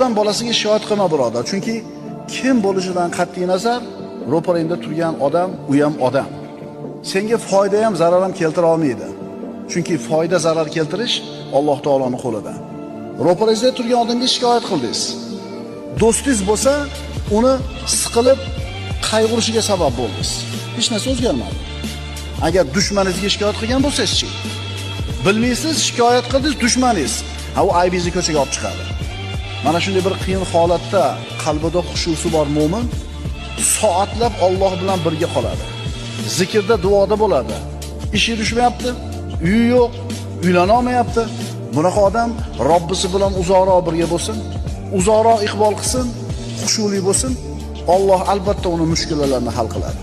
Odam bolasiga shikoyat qilma birodar, chunki kim bo'lishidan qat'iy nazar, ro'parangda turgan odam u ham odam. Senga foyda ham zarar ham keltira olmaydi. Chunki foyda zarar keltirish Alloh taoloning qo'lida. Ro'parangizda turgan odamga shikoyat qildingiz. Do'stingiz bo'lsa, uni siqilib qayg'urishiga sabab bo'ldingiz. Hech narsa o'zgarmadi. Agar dushmaningizga shikoyat qilgan bo'lsangiz-chi? Bilmaysiz, shikoyat qildingiz dushmaningiz. Ha, u aybingizni ko'chaga olib chiqadi. Mana shunday bir qiyin holatda qalbida xushusi bor mo'min soatlab Alloh bilan birga qoladi. Zikrda, duoda bo'ladi. Ishi yurishmayapti, uyi yo'q, uylana olmayapti. Bunaqa odam Robbisi bilan uzoqroq birga bo'lsin, uzoqroq iqbol qilsin, xushuli bo'lsin. Alloh albatta uni mushkulalarini hal qiladi.